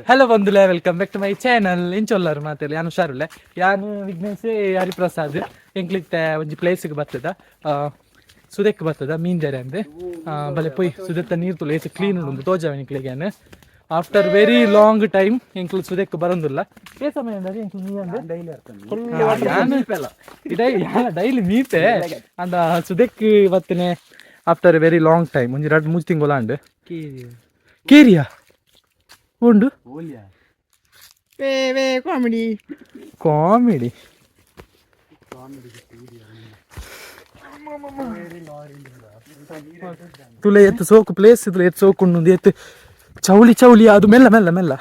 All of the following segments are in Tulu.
Hello ಬಂಧುಲೆ, welcome back to my channel. ಇಂಚೊಲ್ಲರು ಮಾತೆಲ್ಲ ಯಾನು ಹುಷಾರುಲ್ಲೆ. ಯಾನು ವಿಘ್ನೇಶ್ ಹರಿಪ್ರಸಾದ್. ಎಂಕ್ಲಿತ್ತೆ ಒಂಜಿ ಪ್ಲೇಸ್ಗೆ ಬರ್ತದ, ಸುದೆಕ್ ಬರ್ತದ ಮೀನ್ಜರೆ ಅಂದೆ. ಬಲೆ ಪೊಯ್ ಸುದೆತ್ತ ನೀರು ತುಲೆ ಏತ್ ಕ್ಲೀನ್ ಉಂಡು ತೋಜಾವೆ ನಿಕ್ಲೆಗೆ. After very long time ಎಂಕ್ಲು ಸುದೆಕ್ ಬರಂದುಲ್ಲ. ಏ ಸಮಯ ಅಂದ್ರೆ ಎಂಕ್ಲು ನೀ ಅಂದ್ರೆ ಡೈಲಿ ಮೀತೆ ಅಂದ ಸುದೆಕ್ ಬತ್ತನೆ after very long time ಒಂಜಿ ರಡ್ಡ್ ಮೂಜಿ ತಿಂಗಳು ಅಂಡ್ ಕೇರಿಯಾ ಉಂಡು. ಕಾಮಿಡಿ. ಕಾಮಿಡಿ. ತುಲೆ ಎತ್ತು ಸೋಕು ಪ್ಲೇಸ್ ತುಲೆ ಎತ್ತು ಸೋಕು ಉಂಡು. ಎತ್ತು ಚೌಳಿ ಚೌಳಿ ಅದು ಮೆಲ್ಲ ಮೆಲ್ಲ ಮೆಲ್ಲ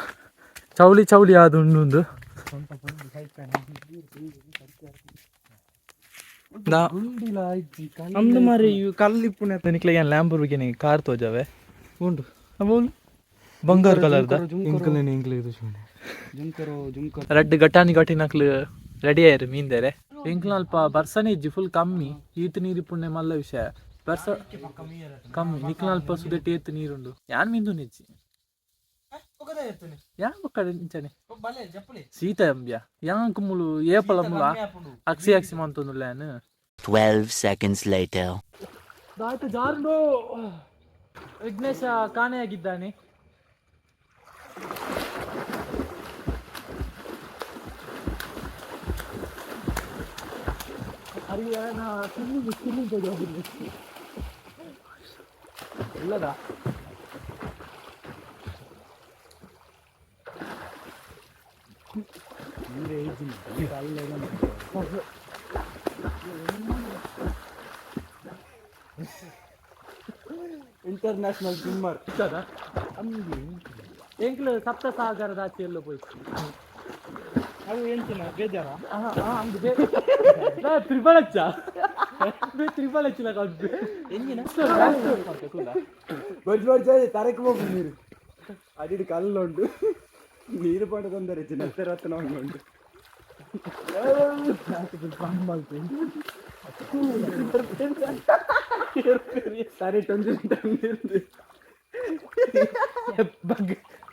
ಚೌಳಿ ಚೌಳಿ ಅದು ಉಂಡು. ಅಂದು ಮಾರಿ ಕಲ್ಲಿಪ್ಪುನ. ನಿಕ್ಲೆಗೆ ಲ್ಯಾಂಬರ್ಗಿನಿ ಕಾರ್ ತೋಜಾವೆ ಉಂಡು. ಅವು ಬಂಗಾರ ಕಲರ್ದ. ರಡ್ಡ್ ಗಟಾನಿ ಗಟಿನಕ್ಲು ರೆಡಿ ಆಯ್ರು ಮೀನ್ದೇರೆ. ಎಂಕ್ಲ ಅಲ್ಪ ಬರ್ಸನೆ ಇಜ್ಜಿ, ಫುಲ್ ಕಮ್ಮಿ. ಈತ್ ನೀರು ಪುಣ್ಯ ಮಲ್ಲ ವಿಷಯ. ಬರ್ಸ ಕಮ್ಮಿ. ನಿಕ್ಲ ಅಲ್ಪ ಸುದೆಟ್ ಏತ್ ನೀರುಂಡು. ಯಾನ್ ಮೀಂದು ನಿಜ್ಜಿ ಯಾನ್ ಬೊಕ್ಕ ಇಂಚನೆ ಸೀತ ಅಂಬ್ಯ ಯಾನ್ ಕುಮ್ಮುಲು ಏಪಲ ಮುಲ ಅಕ್ಸಿ ಅಕ್ಸಿ ಮಂತೊಂದುಲ್ಲ ಯಾನ್. 12 seconds later. ಆಯ್ತು, ಜಾರುಂಡು. ವಿಘ್ನೇಶ ಕಾಣೆಯಾಗಿದ್ದಾನೆ. ಸ್ವಿಮ್ಮಿಂಗ್ ಸ್ವಿಮ್ಮಿಂಗ್ ಇಲ್ಲದ. International swimmer. ಎಂಕ್ಲು ಸಪ್ತ ಸಾಗರದ ಆಚೆ ಎಲ್ಲೋ ಪೋಯ್ತು. ಅದು ಎಂಚಿನ ಬೇಜಾರ. ತ್ರಿಬಲ್ ಹಚ್ಚ ತ್ರಿಬಲ್ ಹಚ್ಚಿಲ್ಲ. ಬಡ್ಜ್ ಬಡ್ಜ್ ತರಕ್ ಹೋಗು. ನೀರು ಅಡಿಡು ಕಲ್ಲುಂಡು. ನೀರು ಪಡ ತೊಂದರೆ ನೆತ್ತರ ರತ್ನ ಉಂಟು. ಸರಿ, ತೊಂದರೆ.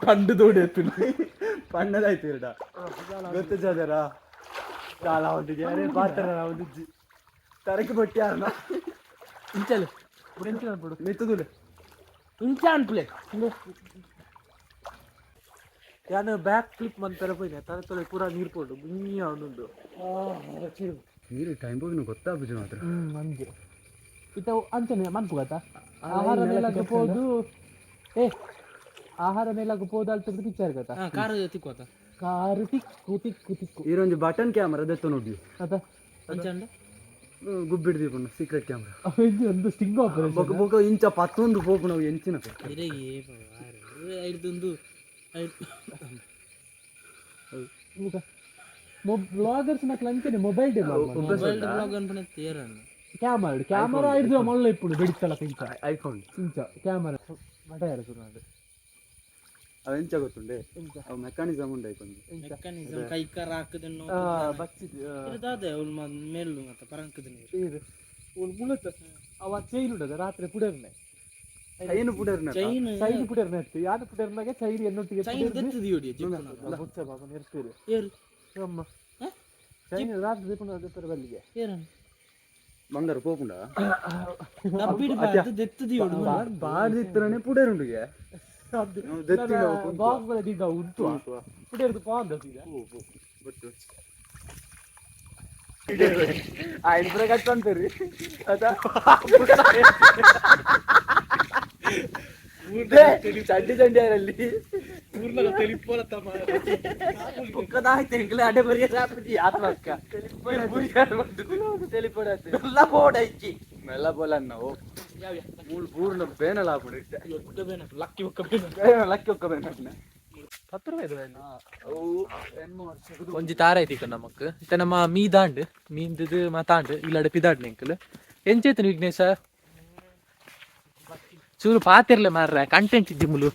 ಕಂಡು ದೋಡಿ ಎತ್ತಿನ. ಪಣ್ಣದಾಯ್ತು ಇರಡ ಗೊತ್ತು ಜಾದರ ಚಾಲ ಹೊಂದಿಗೆ. ಅರೆ ಪಾತ್ರ ಒಂದು ತರಕ್ಕೆ ಬಟ್ಟಿ ಯಾರನ. ಇಂಚಲು ಇಂಚಲು ಬಿಡು. ಮೆತ್ತದುಲೆ. ಇಂಚ ಅನ್ಪ್ಲೆ. ಯಾನು ಬ್ಯಾಕ್ ಫ್ಲಿಪ್ ಮಂತರ ಪೋಯಿನೆ. ತಲೆ ತೊಲೆ ಪೂರ ನೀರು ಪೋಡು ಬುಣ್ಯ ಉಂಡು. ನೀರು ಟೈಮ್ ಹೋಗಿ ಗೊತ್ತಾಗುದು ಮಾತ್ರ. ಹ್ಮ್ ಅಂಜೆ ಇತ್ತ ಅಂಚನೆ ಮನ್ಪುಗತ್ತ ಆಹಾರ ಮೇಲಾಗ ಪೋದು. ಏ ಆಹಾರ ಮೇಲಾಗ ಪೋದು ಅಲ್ತದ್ದು ಪಿಕ್ಚರ್ ಗತ್ತ. ಕಾರ್ ತಿಕ್ಕೋತ. ಕಾರು ತಿಕ್ಕು ತಿಕ್ಕು ತಿಕ್ಕು. ಈರೊಂದು ಬಟನ್ ಕ್ಯಾಮರಾ ದೆತ್ತ ನೋಡಿ. ಅದ. ಅಂಚಂಡ. ಗುಬ್ಬಿಡ್ದಿ ಸೀಕ್ರೆಟ್ ಕ್ಯಾಮರಾ. ಇದು ಒಂದು ಸ್ಟಿಂಗ್ ಆಪರೇಷನ್. ಬೊಕ ಬೊಕ ಇಂಚ ಪತ್ತೊಂದು ಪೋಪು ನಾವು ಎಂಚಿನ. ಇರೆಗೆ ಐಡ್ದೊಂದು. ಬ್ಲಾಗರ್ಸ್ ನಕ್ಲ ಅಂಚನೆ mobile day. Mobile blog ಅನ್ಪನೆ ತೇರಣ್ಣ. Camera camera ಹಿಡ್ದು ಮಲ್ಲ ಇಪ್ಪುಡು ಬೆಡಿತಲ ಇಂಚ. ಐಫೋನ್. ಇಂಚ ಕ್ಯಾಮರಾ ಮಟ ಯಾರು ಶುರು ಮಾಡಿ. ಅವ ಎಂಚ ಗೊತ್ತುಂಡೆ, ಅವು ಮೆಕ್ಯಾನಿಸಮ್ ಉಂಡು ಐಕೊಂದು. ಮೆಕ್ಯಾನಿಸಮ್ ಕೈಕಾರ ಹಾಕದನ್ನು. ಬಚ್ಚಿದ್. ದಾದೆ ಅವ್ಲು ಮೇಲು ಮತ್ತೆ ಪರಂಕದ ನೀರು. ಇದು ಮುಳತ ಅವ ಚೈನ್ ಉಂಡದ ರಾತ್ರಿ ಪುಡರ್ನೆ. ಚೈನ್ ಪುಡರ್ನ. ಚೈನ್. ಚೈನ್ ಪುಡರ್ನೆ ಇತ್ತು. ಯಾರು ಪುಡರ್ನಾಗೆ ಚೈನ್ ಎನ್ನೊಟ್ಟಿಗೆ. ಚೈನ್ ದೆತ್ತದಿ ಹೊಡಿಯ. ಬುಚ್ಚ ಬಾಬಾ ನೆರ್ತೀರಿ. ಏರು. ಅಮ್ಮ ಚೈನ್ ರಾತ್ರಿ ದೀಪನ ದೆಪ್ಪರ ಬಲ್ಲಿಗೆ. ಏರಣ್ಣ. ಬಂಗಾರ ಪೋಪುಂಡ. ಡಬ್ಬಿಡ್ ಬಾರ್ದು ದೆತ್ತದಿ ಹೊಡು. ಬಾರ್ದಿತ್ತರನೆ ಪುಡರುಂಡುಗೆ. ಬಾಹುಬಲಿ ದಿಗ್ಗ ಉಂಟು ಪುಡರ್ದು ಪಾಂದ ಸೀದಾ. ఆయన కూడా కట్టు అంటారు. ಚಂಡಿ ಚಂಡಿ ಅಲ್ಲಿ ಮೆಲ್ಲ ಬೋಲ ನಾವು ಮೂಳು ಪೂರ್ಣ ಬೇನಲ ಹಾಪುಡು. ಲಕ್ಕಿ ಒಕ್ಕ ಬೇನ. ಲಕ್ಕಿ ಒಕ್ಕ ಬೇನ. ಪತ್ತು ರೂಪಾಯಿ ಒಂಜಿ ತಾರ ಐತಿ ನಮಕ್. ಇತ್ತೆ ನಮ್ಮ ಮೀದಾಂಡ್ ಮೀಂದದು ಮಾತಾಂಡ್ ಇಲ್ಲಡೆ ಪಿದಾಡ್ ನಿಂಕಲ್. ಎಂಚೈತನು ವಿಘ್ನೇಶ? ಚೂರು ಪಾತಿರ್ಲೆ ಮಾರ್ರೆ, ಕಂಟೆಂಟ್ ಇದ್ದಿ ಮುಲು.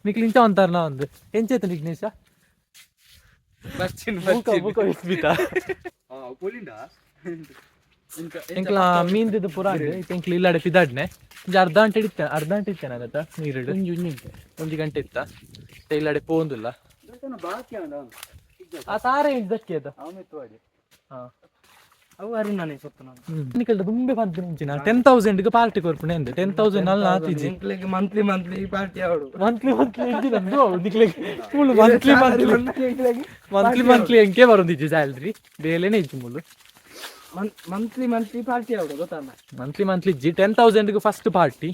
ನಿಕ್ಲು ಇಂಚ ಒಂತಾರ ನಾ ಒಂದು. ಎಂಚೈತನು ವಿಘ್ನೇಶ? ಬಚ್ಚಿನ್. ಮೂಕ ಮೂಕ ಇಸ್ಬಿತ. ಪೊಲಿಂಡ. ಎಂಕ್ಲ ಮೀನ್ದಿದ್ದು ಪೂರ ಆಂಡ್ ಇತ್ತೆ ಎಂಕ್ಲ ಇಲ್ಲಡೆ ಪಿದಾಡ್ನೆ. ಒಂಜಿ ಅರ್ಧ ಗಂಟೆ ಇತ್ತೆ, ಅರ್ಧ ಗಂಟೆ ಇತ್ತೇನೆ ಆಗತ್ತ ನೀರುಡು. ಒಂಜಿ ಗಂಟೆ ಇತ್ತ. ಇತ್ತೆ ಇಲ್ಲಡೆ ಪೋಂದುಲ್ಲ. ಆ ತಾರೆ ಇದಕ್ಕೆ ಅದ. ಹಾ. ಅವು ಅರಿನಾನೆ ಸೊತ್ತು ನಾನು. ನಿಕಲ್ದ ದುಂಬೆ ಪಂತ ಮುಂಚಿನ 10,000 ಗೆ ಪಾರ್ಟಿ ಕೊರ್ಪುಣೆ ಅಂದೆ. 10,000 ಅಲ್ಲ ಆತಿಜಿ. ಎಂಕ್ಲೆಗ್ ಮಂತ್ಲಿ ಮಂತ್ಲಿ ಪಾರ್ಟಿ ಆವಡು. ಮಂತ್ಲಿ ಮಂತ್ಲಿ ಇಜ್ಜಿ ನಮ್ದು. ನಿಕ್ಲೆಗ್ ಮುಳು ಮಂತ್ಲಿ ಮಂತ್ಲಿ ಮಂತ್ಲಿ ಮಂತ್ಲಿ ಎಂಕೆ ಬರೋದಿಜ್ಜಿ ಸ್ಯಾಲ್ರಿ. ಬೇಲೆನೇ ಇಜ್ಜಿ ಮುಳು. ಮಂತ್ಲಿ ಮಂತ್ಲಿ ಪಾರ್ಟಿ ಆವಡು ಗೊತ್ತಲ್ಲ. ಮಂತ್ಲಿ ಮಂತ್ಲಿ ಇಜ್ಜಿ. 10,000 ಗೆ ಫಸ್ಟ್ ಪಾರ್ಟಿ.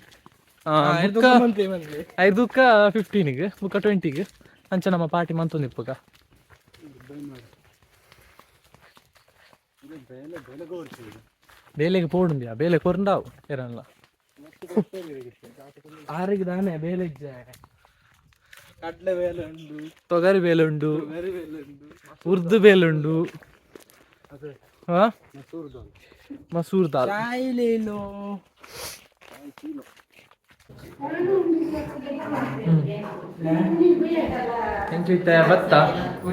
Monthly monthly. ಐದಕ್ಕ 15ಗೆ, ಬುಕ್ಕ 20ಗೆ ಅಂಚ ನಮ್ಮ ಪಾರ್ಟಿ ಮಂತೊಂದು ಇಪ್ಪಗ. ಬೇಲೆಗೆ ಪೋಡುಂದ್ಯಾ, ಬೇಲೆ ಕೊರಂಡಾವು ಎರನ್ಲ. ಆರಿಗೆ ದಾನೆ ಬೇಲೆ ಇಜ್ಜ. ಕಡ್ಲೆ ಬೇಲೆ ಉಂಡು. ತೊಗರಿ ಬೇಲೆ ಉಂಡು. ತೊಗರಿ ಬೇಲೆ ಉಂಡು. ಉರ್ದು ಬೇಲೆ ಉಂಡು. ಹಾ, ಮಸೂರ್ ದಾಲ್. ಚಾಯ್ ಲೇಲೋ. ಎಂಕ್ಲು ಇತ್ತೆ ಬತ್ತ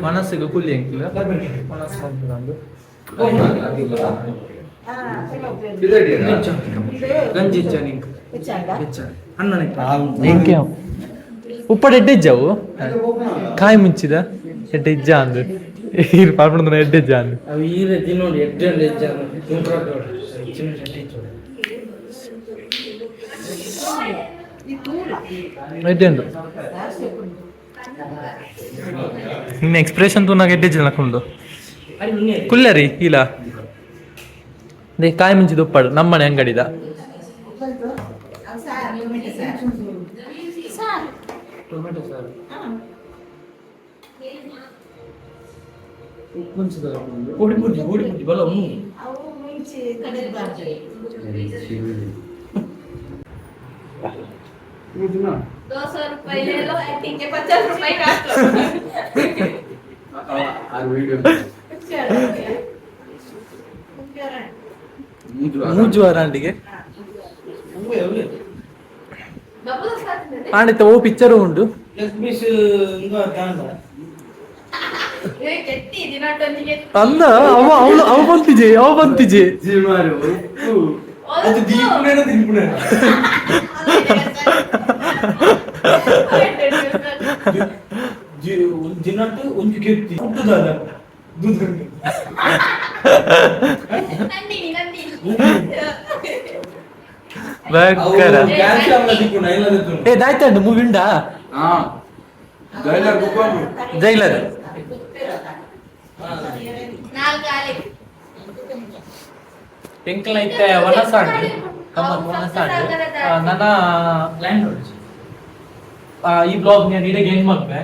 ಮನಸ್ಸಿಗೆ ಕುಲ್ಲಿ ಎಂಕ್ಲು ಮನಸ್ಸು ಮನ್ಪುನಂದು. ಗಂಜಿ ಇಚ್ಚ ನಿಂಕ್. ಎಂಕೆ ಉಪ್ಪಡ ಎಡ್ಡೆ ಇಜ್ಜವು ಕಾಯಿ ಮುಂಚಿದ ಎಡ್ಡೆ ಇಜ್ಜ ಅಂದು ಈರ್ ಪಾರ್ಪಣ ಎಡ್ಡೆ ಇಜ್ಜ ಅಂದು. ಅವು ಈರೆ ತಿನ್ನೋಡಿ ಎಡ್ಡೆ ಇಜ್ಜ. ಚಿನ್ನ ಚಟ್ಟಿ. ಎಡ್ಡೆ ಉಂಡು. ನಿನ್ನ ಎಕ್ಸ್ಪ್ರೆಷನ್ ತೂನಾಗ ಎಡ್ಡೆ ಇಜ್ಜ ನಕೊಂಡು ಕುಲ್ಲರಿ ಇಲ್ಲ. They ಕಾಯಿ ಮುಂಚಿದ ಉಪ್ಪಾಡು ನಮ್ಮನೆ ಅಂಗಡಿದ. ಟೊಮೆಟೊ ಸಾರು ಓಡಿ ಬುಡ್ಡಿ ಓಡಿ ಬುಡ್ಡಿ ಬಲ ಉಣ್ಣು. ಅವು ಮುಂಚೆ ಕಡಿಬಾರ್ದು. 200 रुपए ले लो, एक्टिंग के 50 रुपए काट लो। चलो। ಮೂಜು ವಾರಾಂಡಿಗೆ. बबलू साथ में ಆಣಿತ ಓ ಪಿಕ್ಚರ್ ಉಂಡು. ಲೆಗ್ ಪೀಸ್ ಇಂದು ದಾಂಡ. ಏ ಕೆಟ್ಟಿ ದಿನಟೊಂದಿಗೆ. ಅಲ್ಲ, ಅವ ಅವಳು ಅವ ಬಂತಿಜೆ, ಅವ ಬಂತಿಜೆ. ಅದು ದೀಪುನೇನ ತಿನ್ಪುನೇನ. ದಿನಟ್ಟು ಒಂಜಿ ಕೆತ್ತಿ ಹುಟ್ಟುದಾದ ದೂದ್. ನಂದಿನಿ ನಂದಿನಿ. ಭಯಂಕರ. ಕ್ಯಾಲ್ಸಿಯಂ ತಿನ್ಪುಣ ಇಲ್ಲ. ಏ ದಾಯ್ತಂಡು ಮೂವಿ ಉಂಡಾ? ಜೈಲರ್. ನಾಲ್ಕು ಆಲೆ. ಎಂಕಲ್ನ ಇತ್ತೆ ವನಸಾಂಡ್ ನಮ್ಮ ವನಸಾಂಡ್ ನನ್ನ ಈ ಬ್ಲಾಗ್ ನಾನು ಇಡಗೆ ಹೆಂಗ್ ಮಲ್ಪೆ.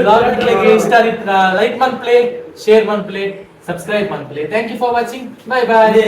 ಬ್ಲಾಗ್ ಇಷ್ಟ ಆದಿತ್ತ ಲೈಕ್ ಮನ್ಪ್ಲೆ, ಶೇರ್ ಮನ್ಪ್ಲೆ, ಸಬ್ಸ್ಕ್ರೈಬ್ ಮನ್ಪ್ಲೆ. Thank you for watching. Bye bye.